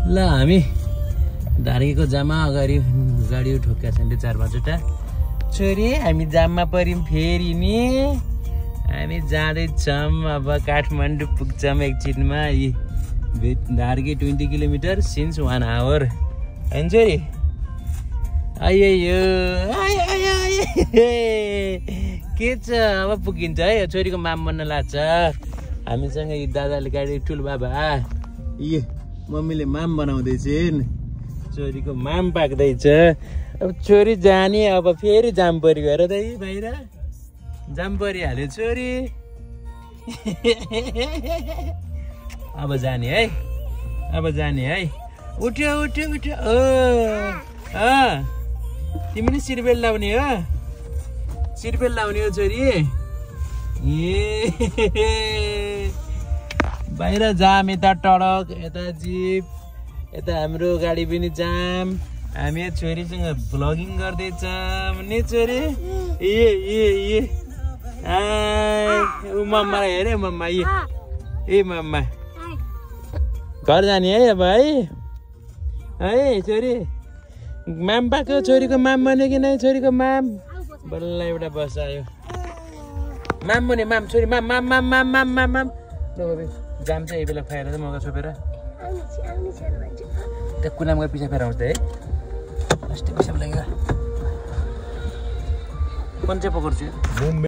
ल हामी धार्गेको जाममा अगाडि गाडी ठोक्का छन् 4-5वटा छोरी हामी जाममा पर्यौं फेरि नि हामी जाँदैछौँ अब काठमाडौँ पुग्छौँ एकछिनमा धार्गे 20 किलोमिटर सिन्स 1 आवर हैन छोरी आयो के छ अब पुगिन्छ है छोरीको माम बन्न लाग्छ हामीसँग यी दादाले गाडी ठुलो बाबा मम्मीले माम बनाउँदैछिन् छोरीको माम पाक्दैछ अब छोरी जाने अब फेरि जाम परि गएर दाइ बाहिर जाम परिहाल्यो छोरी अब जाने है उठ्यो तिमीले सिरबेल लाउने हो छोरी बाहिर जाम यता टडक यता जिप यता हाम्रो गाडी पनि जाम हामी छोरीसँग भ्लगिङ गर्दैछौँ नि छोरी मम्मालाई हेरे मम्मा मम्मा घर जाने है अब है छोरी माम पाएको छोरीको माम बन्यो कि नै छोरीको माम बल्ल एउटा बस आयो माम बन्यो माम छोरी माम जाम चाहिँ यही बेला खुवाएर चाहिँ मगा छोपेर त्यो कुनामा पिछा फेर आउँछ है अस्ति पिछा लाग्यो कुन चाहिँ पकड्छु